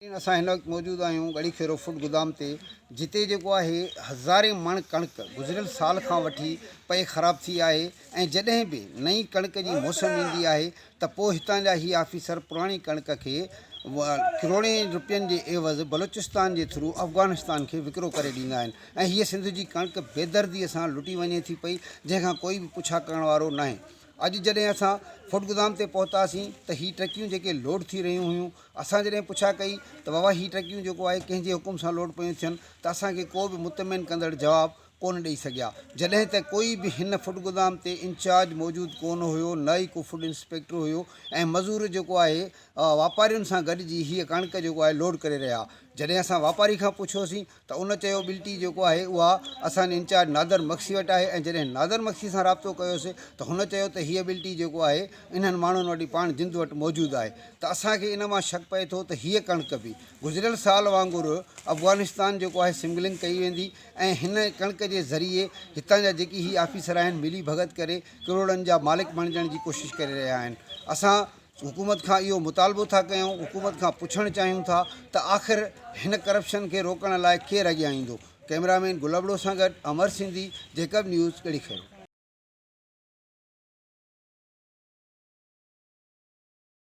اسان هن وقت موجود آهيون ڳڙهي خيرو فوڊ گدام تي جتي جيڪو آهي هزارين مڻ ڪڻڪ گذريل سال کان وٺي پئي خراب ٿي آهي ۽ جڏهن به نئين ڪڻڪ جي موسم ايندي آهي ته پوء هتان جا هي آفيسر پراڻي ڪڻڪ کي ڪروڙين روپين جي عيوض بلوچستان جي ٿرو افغانستان کي وڪرو ڪري ڏيندا آهن ۽ هيء سنڌ جي ڪڻڪ بيدردي سان لٽي وڃي ٿي پئي جنهن کان ڪوئي به پڇا ڪرڻ وارو ناهي. اڄ جڏهن اسان فوڊ گدام تي پهتاسين ته هي ٽرڪيون جيڪي لوڊ ٿي رهيون هيون اسان جڏهن پڇا ڪئي ته بابا هي ٽرڪيون جيڪو آهي ڪنهن جي حڪم سان لوڊ پيون ٿين ته اسان کي ڪو به مطمئن ڪندڙ جواب ڪونه ڏئي سگهيا جڏهن ته ڪوئي به هن فوڊ گدام تي انچارج موجود ڪونه هيو نه ئي ڪو فوڊ انسپيڪٽر هيو ۽ مزور جيڪو آهي واپارين سان گڏجي هيء ڪڻڪ جيڪو آهي لوڊ ڪري رهيا جڏهن اسان واپاري کان پڇيوسين ته ان چيو ٻلٽي جيڪو آهي اها اسان جي انچارج نادر مگسي وٽ آهي ۽ جڏهن نادر مگسي سان رابطو ڪيوسي ته هن چيو ته هيء ٻلٽي جيڪو آهي انهن ماڻهن وٽ ئي پاڻ جند وٽ موجود آهي ته اسان کي ان مان شڪ پئي ٿو ته هيء ڪڻڪ به گذريل سال وانگر افغانستان جيڪو آهي سمگلنگ ڪئي ويندي ۽ هن ڪڻڪ جي ذريعي هتان جا جيڪي هي آفيسر آهن ملي ڀڳت ڪري ڪروڙن جا مالڪ بڻجڻ جي ڪوشش ڪري رهيا آهن اسان حڪومت کان اهو مطالبو ٿا ڪيون، حڪومت کان پڇڻ چاهيون ٿا ته آخر هن ڪرپشن کي روڪڻ لاء ڪير اڳيان ايندو؟ ڪئميرا مين گل ابڙو سان گڏ امر سنڌي، جيڪب نيوز، ڳڙهي خيرو.